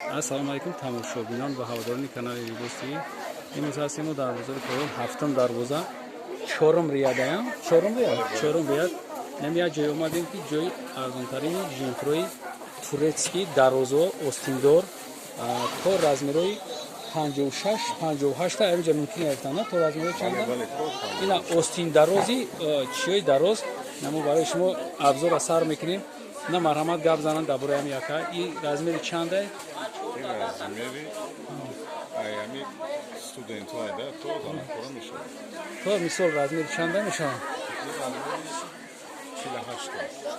Ассалому алайкум, тамошобинон ва ҳаводорони канали Либос ТВ. Имрӯз ҳастем мо дар бозори Поён, ҳафтум дарвоза, чорум рядаям, чорум ряд, чорум ряд. Нами як ҷой омадем, ки ҷои арзонтарини жемперои турецкий, дарозо, остиндор, то размерои 56, 58 аминҷа мумкин гирифтан, то размерои чанда? Ина остин дарози, чиёи дароз. Намо барои шумо абзора сар мекунем. На, марҳамат, гап зананд дар бораи ҳами яка. И размери чанда? Размери аями студентҳоеда то занакора мешавад. То мисол размери чанда мешавад?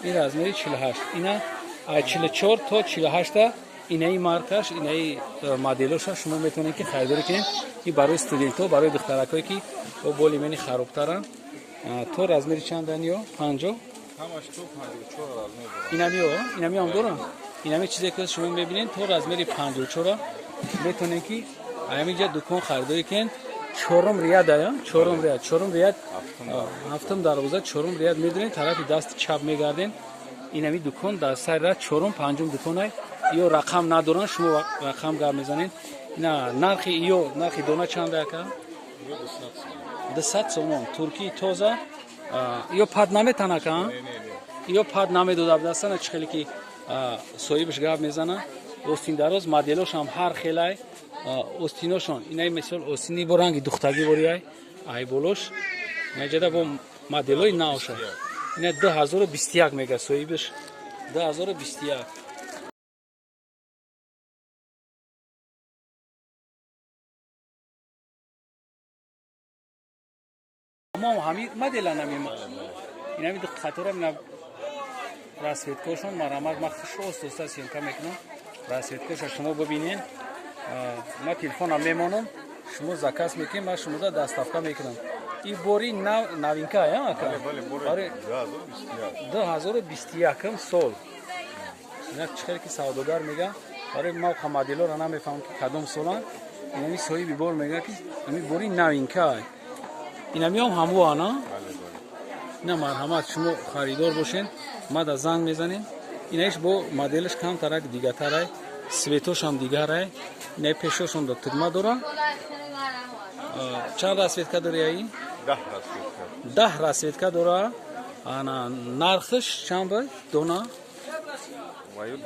Ин размери 48. Ина ай 44 то 48-та. Инаи маркаш, инаи моделоша шумо метавонед, ки харидорӣ кунед. И барои студентҳо, барои духтаракое, ки бо боли мени харобтаранд. То размери чандан ё 50? Инамиё, инамиам дорам. Инами чизе, ки шумо мебинед, то размери 54 метавонед, ки ҳаминҷа дукон харидорӣ кунед. Чорум ряд ая, чорум ряд, чорум ряд, ҳафтум дарвоза, чорум ряд. Медонед, тарафи дасти чап мегардем. Инами дукон дар сари рад, чорум, панҷум дуконай. Ё рақам надоранд, шумо рақам гап мезанед. Ина нархи ё нархи дона чанда, ака? 200 сомон. Туркии тоза. Ё пад наметан, ака? Ё пад намедода дастана, чӣ хеле ки соҳибаш гап мезана. Остин дароз, моделошам ҳар хелай остиношон. Инаи мисол остини бо ранги духтагӣ бориай, ай болош инаҷада бо моделои навша. Ина 2021 мега соҳибаш, 2021. Мо ҳами модела намема. Инами қатора, ина расцветкошон. Марҳамат, ман хуш оста съёмка мекунам. Расцветкоша шумо бибинед. Ман телефонам мемонам, шумо заказ мекунед, ман шумода доставка мекунам. И бори новинка ака, 2021 сол. Ина чӣ хеле ки савдогар мега, барои ма моделоро намефаҳмам, ки кадом соланд. Инами соҳиби бор мега, ки ами бори новинка. Инамиам ҳамвоана. Ина марҳамат, шумо харидор бошед, мада занг мезанем. Инаиш бо моделаш камтарак дигатарай, цветошам дигарай. Инаи пешошон да тугма дора. Чанд расцветка дори аи? 10 расцветка дора. Ана нархш чанд ба дона? Ва ё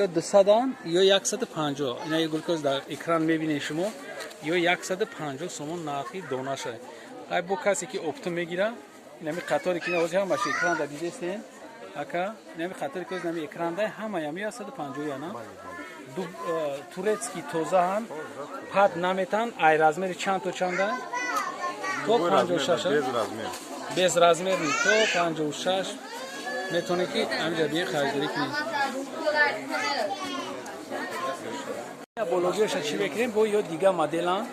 200-ан, ё 150. Ина гулкоз дар экран мебинед шумо, ё 150 сомон нархи донаша. Ай бо касе ки оптом мегира, инами қаторе ки навози ҳамаш экран да дидестен, ака, инами қаторе ки нами экран да, ҳамаям 150 яна. Турецкий, тозаан, пад наметан. Ай размери чанд то чанда? То 56, без размер, то 56 метавонед, ки ҳамиҷа бие харидорӣ кунед. Бологиёша чӣ мекунем? Бо ё дига моделан,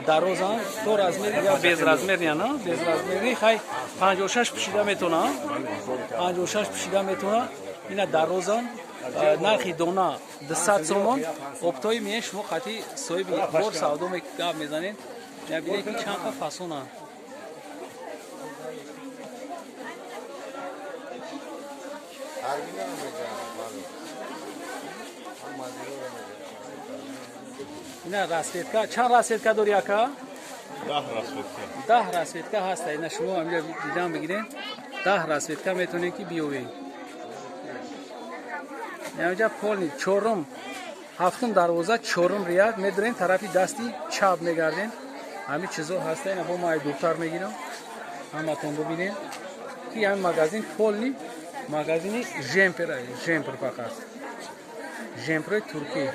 дарозан, то размер я без размер, яна без размери. Хай, 56 пӯшида метавона, 56 пӯшида метавона. Ина дарозан, нархи дона 200 сомон. Оптои меен, шумо қати соҳиби бор савдо гап мезанед. Бинед, ки чанд қа фасонанд. Ина расцветка, чанд расцветка дори, ака? 10 расцветка ҳаста. Ина шумо ҳаминҷа дидан бигиред, 10 расцветка метавонед, ки биёвед. Инҷа полный чорум, ҳафтум дарвоза, чорум ряд. Медорем, тарафи дасти чап мегардем. Ҳамин чизо ҳаста. Ина бо ма дуртар мегирам, ҳаматон бибинед, ки ҳамин магазин полный магазини жемпер, жемпер, фақат жемперои туркӣ.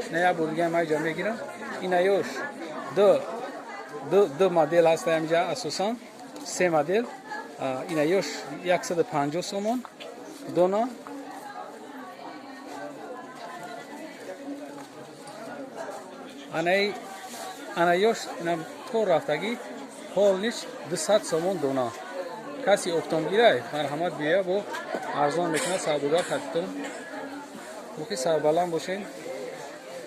Ина як бор дига маҷа мегирам. Ина ёш ду модел ҳаста ҳаминҷа, асосан се модел. Ина ёш 150 сомон дона. Анаи ана ёш ина то рафтагӣ полный 200 сомон дона. Каси оптомгирай, марҳамат, бия, бо арзон мекунад савдогар. Хатитон муки сарбаланд бошед.